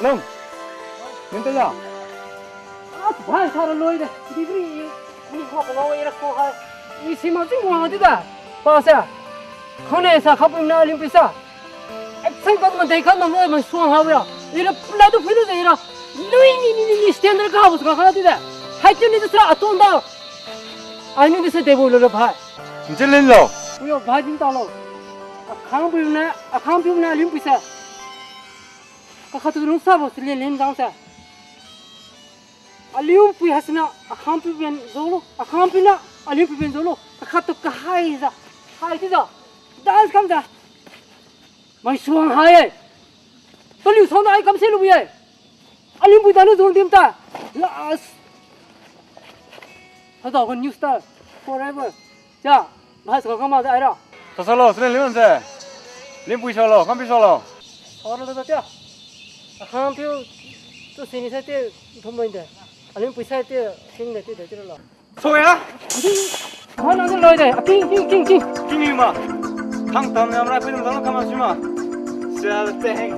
Long. Nang ta ya. Ah, bhai, sa ra loi de. Delivery. Ni kho ko wai ra ko hai. Ni sima jing wang di da. Pa sa. Khang ne sa khapung na lim pi sa. Action ka ma dei kha ma loi ma suang ha ra. Ira pla tu phi lu de ira. Lui ni ni ni ni standard ka bu ka kha di da. Hai tu ni tu sa aton da. Ai ni tu sa de bu lo lo bhai. Nje len lo. Uyo bhai jing ta lo. Akhang bu na, akhang bu na lim pi sa. Ka kha tu rung sa bo se len len jang sa. Aliu pui hasina akhang pui ben zolo, akhang pui na aliu pui ben zolo, kakhat tu kahai za, hai ti za, dance kam za. Mai suang hai e. Taliu song da ai kam se lu ye. Aliu pui da lu zong dim ta. Last. Hada ko new star forever. Cha, bahas ka kama da ai ra. Sa sa lo, sini liu se. Liu pui sa lo, kam pi sa lo. Sa lo da tia. Akhang piu tu sini sa ti thum mai de. Aliu pui sa ti sing de ti de ti lo. Soya? Hon ang loi de. King, king, king, king. King ni ma. Thang tam ni amra pin tam kam si ma. Sia teng.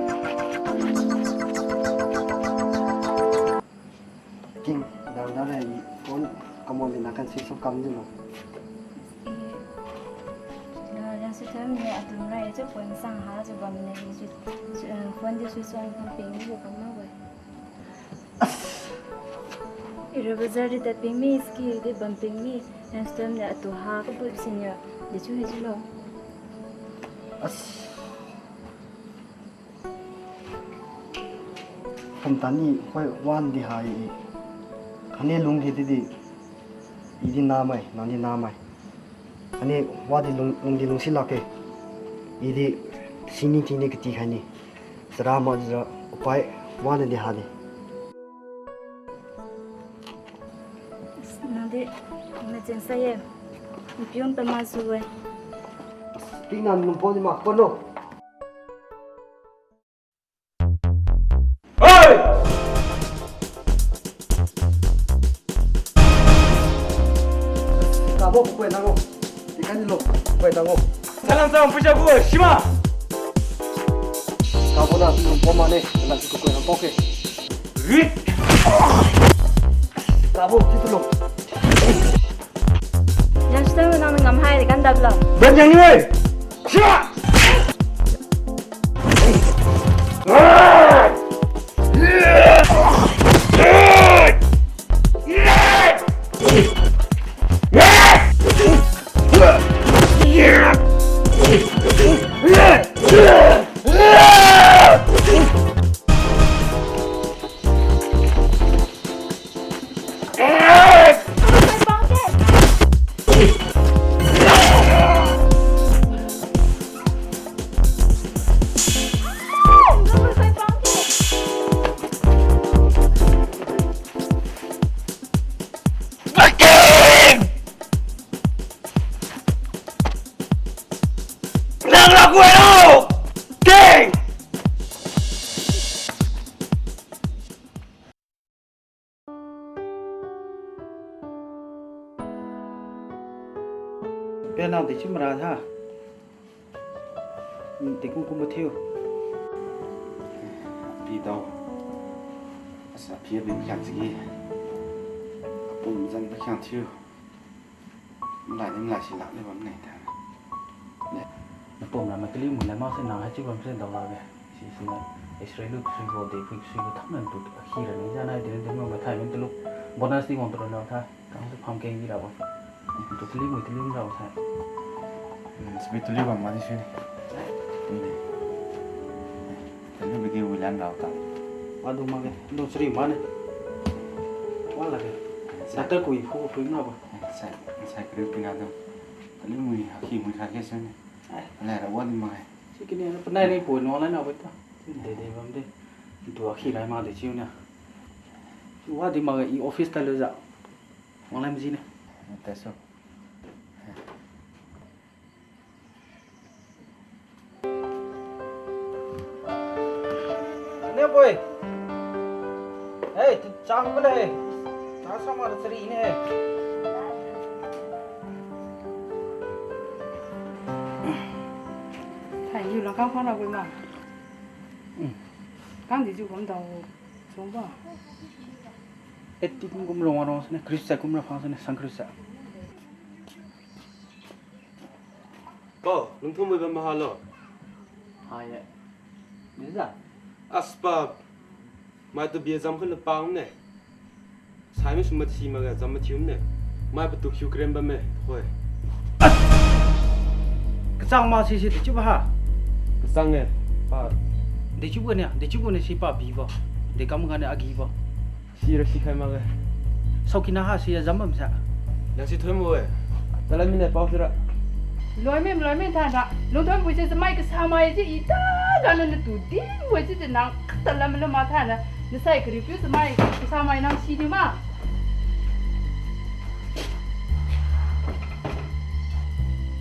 King, dang dang le phone kamon de na kan si so kam ni ma. Yang si tam ni atum rai je phone sang ha je bam ni si, eh, phone de si so kam ping ni kam ma wai. Ira bazar di tat ping mi, ski di bam ping mi, next time ni atu ha ka put senior di chu hi chu lo. As. Kum tani hoi wan di ha i. Khane lung di di di. I di namai, nang di namai. Ani wadi lung, lungdi lungsi lakge. Idi sini tingdi kati khaini. Chara majiu upai wadi hadi. Nangdi, nang cheng saye. Pion pama suwe. Tingnan lungpon di ma kono. Hei! Kabo, kukuai tango. Ikan ni lo, kukuai tango. Salam salam, puja kukuai, sima. Kabo na, tu poma ne, na tu kukuai na poke. Rit. Kabo, tu tu lo. Yang sudah menang ngam hai, kan dap lo. Ban yang ni, wei. Sima. Nang la kuai lo! Ding! Pe nang di chim ra ha. Di kum kum thiu. Pi dao. Asa pi bin khyang sigi. Apum zan pa khyang thiu. Malai ni malai si lak ni bam ni ta. Napom la ma kali mui la ma se nang hai chiu bam se dao la be. Si si na X-ray lu sui bo de phui sui bo tham nan tu akhi ra ni ja nai de de ma ma thai men tu lu bonus ni wang tu na tha. Kang tu pham keng gi ra bo. Tu tuli mui tuli ra bo thai. Hmm, sbi tuli bam ma ni sui ni. Ni de. Tuli bigi wi lan rao ta. Wa du ma ge, du sri ma ne. Wa la ge. Doctor kui phu phu ma bo. Sai, sai kri pina du. Tuli mui, akhi mui kha ke sen. Ai. Lai ra wa di ma ge. Si kini na panai ni pui no lai na bo ta. De de bam de. Tu akhi lai ma de chiu na. Wa di ma ge i office ta lu ja. Wang lai mji ne. Teso. Ane boy. Hey, tu chang bele hey. Chang sama da chari ne hey. Thai yu lang kang phang ra boy ma. Hmm. Kang di ju kam dao. Song ba. Eti kum kum rong rong sene, Khrista kum ra phang sene, sang Khrista. Bo, lungthum mui bam mahalo. Hai ye. Ni ja. Aspa. Mai tu bia jam khun pang ne. Sai mi sum mat si ma ga jam mathiu ne. Mai patu khiu krem bam me. Hoi. Kachang ma si si de chiu ba ha. Kachang e. Pa. De chiu ba ne, de chiu ba ne si pa bi ba. De kam ga ne agi ba. Si ra si khai ma ga. Saokina ha si ajam bamse. Nang si thoi mo-e. Talai mine pao sira. Loimai, loimai thainra. Lungthonbui se chamai kasamai si i ta ga natu dinbo si nang katalam luma thainra. Nasai karipiu chamai kasamai nang siniu ma.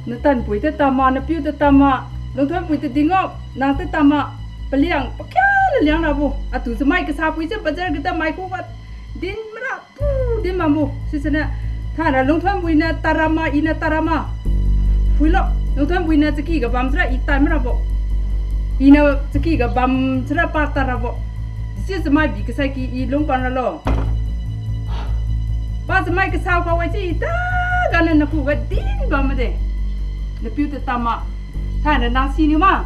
Natanpui ta tama, napiu ta tama, Lungthonbui ta dingo, nang ta tama, paliang, pakhiangna liang rabo, atu chamai kasapui se bazar ga ta mai khuga, din mara, pu, din mambo, sisana, thainra Lungthonbui na tarama, i na tarama, phuilo, Lungthonbui na chaki ga bam sira, i tai marabo, i na chaki ga bam sira pa tarabo, si chamai bi kasai ki i lungpan ralo. Pa chamai kasa kawai si i ta ga na nakhuga din bam made. Napiu ta tama. Thainra nang siniu ma.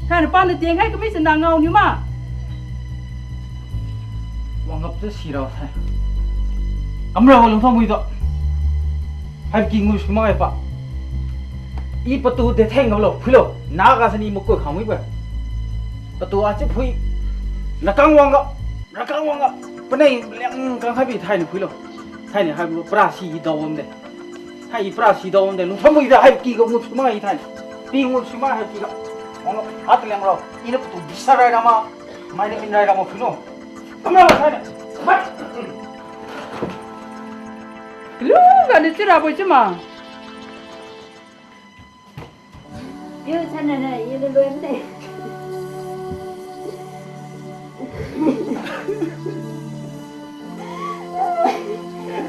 Thainra pa na tienkhai kami se nang ngao niu ma. Wang ngap se sira thai. Amra wa Lungthonbui to. Haibo ki ngu sumai pa. I patu de theng ngalo, phuilo. Na ga sani makoi khang wi pa. Patu a chi phui. Rakang wang ga. Rakang wang ga. Panai liang kang khai bi thaini phuilo. Thaini haibo pra si i dao wang de. Hai i pra si dao wang de. Lungthonbui da haibo ki ga ngu sumai thaini. Pi ngu sumai haibo ki ga. Wang ga. At liang rao. I na patu bisa rai rama. Mai na min rai rama phuilo. Kamra thai na. Mai. Kalu ga ni chira boi chima. Yo, chana na, yo, lo, lo, em, de.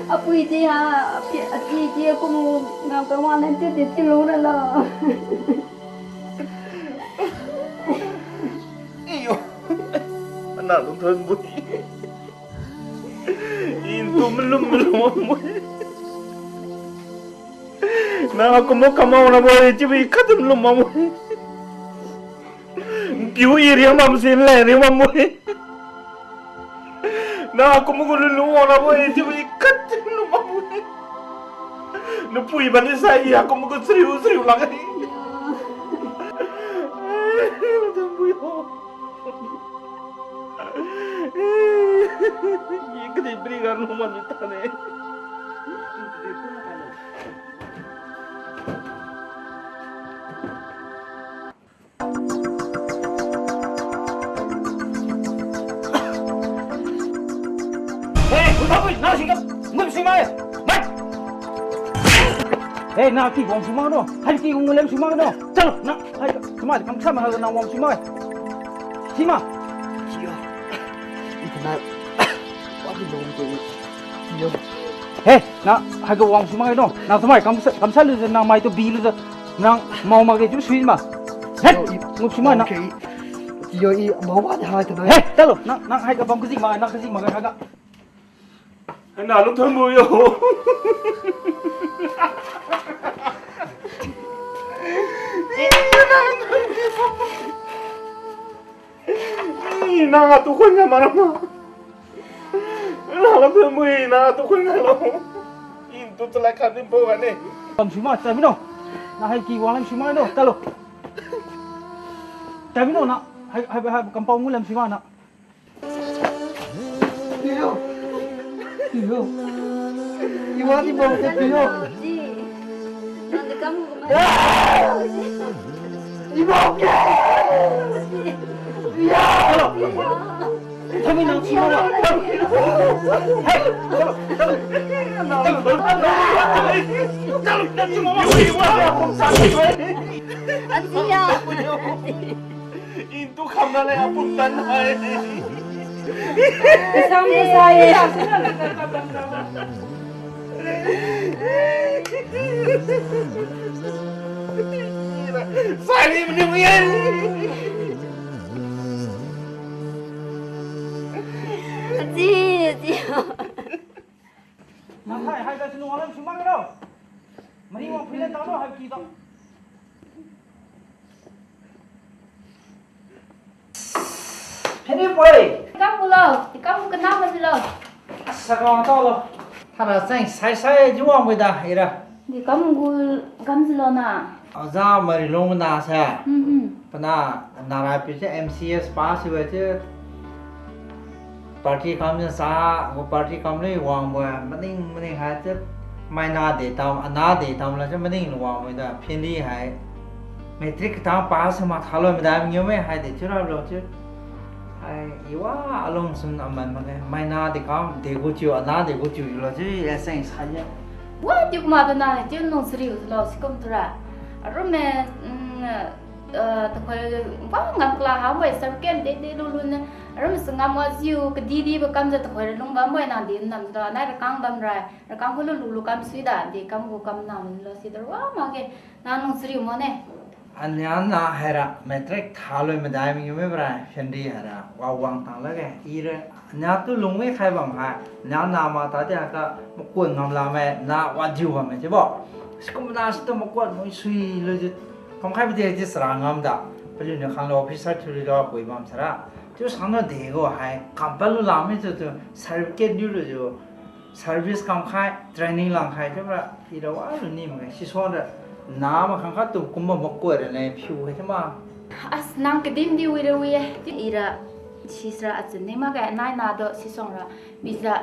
Apui di ha, api, api di aku mu ngam ka wan nan ti di ti lo na lo. Iyo. Ana Lungthonbui. Intu malum malum mo. Nang akumbo kamao rabo-e chiubi khat malum bambo-e. Piu i riang bam si le riang bambo-e. Nang akumbo gu lulu wang rabo-e chiubi khat malum bambo-e. Napui bani sai i akumbo gu chariu chariu lakge. Lungthonbui ho. Ye kadai bri ga numan mi tane. Hey, Lungthonbui, na singkam, ngum sui mai. Mai. Hey, na ki wang sui mai no. Hai ki wang lem sui mai no. Chalo, na. Hai, chamai kam sama ha nang wang sima. Sima. Siya. Itina. Wadi long ko. Siya. He, na haiga wang sima no. Nang chamai kam sa, kam sa lu nang mai tu bi lu nang mau ma ge ju sui ma. He, nguk sima na. Okay. Siya i mau wadi hai tu na. He, talo. Nang, nang haiga bam kaji ma, nang kaji ma haiga. Ana Lungthonbui yo. Ih, nang atu khun ga marama. Ana Lungthonbui, nang atu khun ga lo. Intu chalai khat din bo ga ne. Kam sui ma, tai mi no. Na hai ki wang lam sui ma no, talo. Tai mi no na, hai, hai, hai, kampau ngu lam sui ma na. Tiyo. Tiyo. Iwa di bang se tiyo. Iwa ke. Iya. Kami nang sima. Hai. Ajiya. Intu khamna le apun tan hai. Kasam kasai. Sari mani mui. Aji, aji. Nang hai, hai ga sunu alam sumang ro. Mari wang phuilan tao no hai ki tao. Heni poi. Kam gu lo, kam gu kana ma lo. Asa ka tao lo. Thara sai sai sai ju wang boi da ira. Di kam gu kam ji lo na. Aja mari long na sa. Hmm hmm. Pana nara pi se M C S pass wi se. Party kam jasa, gu party kam lui wangbo, maning maning hai chiu, maina de tam, ana de tam la chiu maning wangbo da, pindi hai. Matric katang pass ma thalo madai mangiu me hai de chiu ralo chiu. Hai, iwa alung sun aman mane, maina de kam, de gu chiu, ana de gu chiu lo chiu, yaseng sai ye. Wa, chiu kuma tu na, chiu nung sariu lo, sikum tura. Aru me, mm, eh, tuhoi, wa, ngam kala ha, wai, certificate de, de, lu, lu, ne. Aru me sangam wa ziu, kadi, di, ba kam za tuhoi, ra lung bam, wai, na, di, nam, za, nai, ra kang bam, rai. Rakang khulu lulu kam suida, de kam gu kam na min lo si da wa makge, na nung sariu mane. Ania na haira matric thalui madai mi me bra, Fendi haira, wa wang tang lakge, ira, ania tu lungwi khai bam hai, ania na ma ta dia ka, makun ngam la me, na wa jiu bam me, chiubo. Sikum na situ makun mui sui lu ji, kam khai bide ji sara ngam da, paliu ni khang lo officer thiu ri lo, pui bam sara. Chiu sang na de gu hai, kam palu la me chiu tu, certificate diu lu ji, service kam khai, training lang khai, chiu bra, i ra wa lu ni ma, sisuang ra, na ma khang kha tu kumbo makoi ra leng phiu hai chiu ma. As nang kadim di wi ra wi e, ti i ra, sisra achun ni makge, nai na do sisuang ra, biza,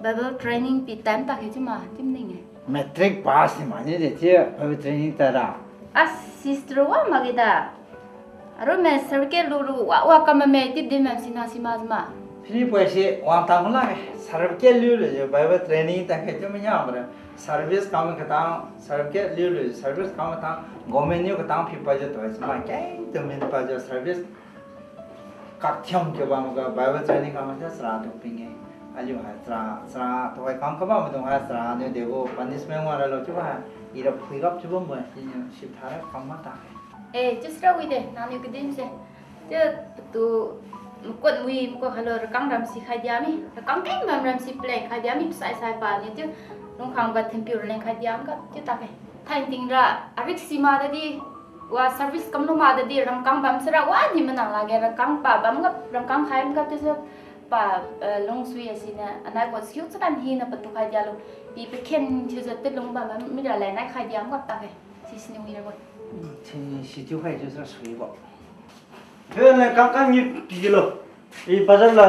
Bible training pi time ta khe chiu ma, tim ning e. Matric pass ni ma ni de chiu, Bible training ta ra. As sister wa makge da. Aru me certificate lu lu wa wa kam me ti din me sina sima sima. Sini poi si wang tang la ke. Certificate liu lu je Bible training ta ke tu me nya bra. Service kam katang certificate liu lu service kam katang government niu katang phi pa je tu sima ke tu min pa je service. Kak thiam ke bam ga Bible training kam ja sara tu ping e. Aliu hai sara sara tu hai kam ka bam tu hai sara niu de gu punishment wa ra lo chiu ba. I ra phui gap chiu bam ba si niu sip tha ra kam ma ta ke. Eh, chiu sira wi de, nangniu kadin se. Chiu patu, makot wi, makot khalo rakang ram si khai diami. Rakang keng bam ram si pleng khai diami, pasai sai paniu chiu. Lungkhang ba thinpiu raleng khai diam ga, chiu take. Thainting ra, arik si ma dadi, wa service kamlu ma dadi, rangkang bam sira, wa di manang lage, rangkang pa bam ga, rangkang khai bam ga, chiu se pa, eh, lungsui asina, anai ko siu chakan hina patu khai dialo. Pi pakhen thiu jat te lung bam, mi raleng nai khai diam ga take. Sisiniu wi rabo. Sini situ khai tu sira suibo. He ne kang kang ni pilo. I bazar la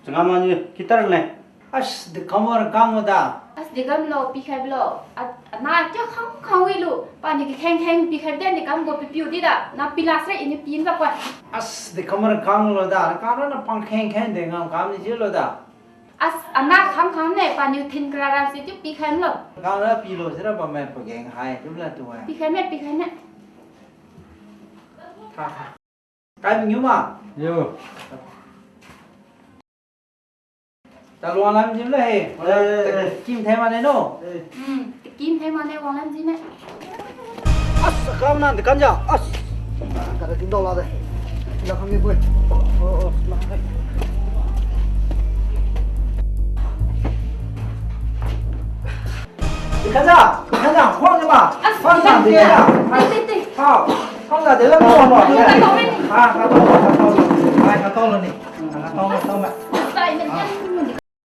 changam ni kitar ne. As de kamar kang da. As de kam lo pikhai blo. At na kya khang khang wi lu. Paniu kikheng kheng pikhai de ni kam go pipiu di da. Na pila sira ini pin ba kwa. As de kamar kang lo da. Kang na pang kheng kheng de ngam kam ni lo da. As, ana khang khang ne, paniu thin kra ra si chiu pikhai mlo. Khang ra pilo sira bamme pageng hai, chiu la tu hai. Pikhai me, pikhai me. Tha, tha. Kai mangiu ma? Yo. Ta luang lam jim le he. Eh, eh, eh. Kim thai ma ne no. Eh. Hmm, kim thai ma ne wang lam jim ne. As, kam nan dekan ja. As. Kada tingdao la de. La kami boy. Oh, oh, la. Dekan ja, dekan ja, huang ja ma. As, huang ja dekan ja. Tei, tei, tei. Hao. Huang ja de la mo mo. Ai, ka tao, ka tao. Ai, ka tao lo ni. Ka tao, ka tao ma.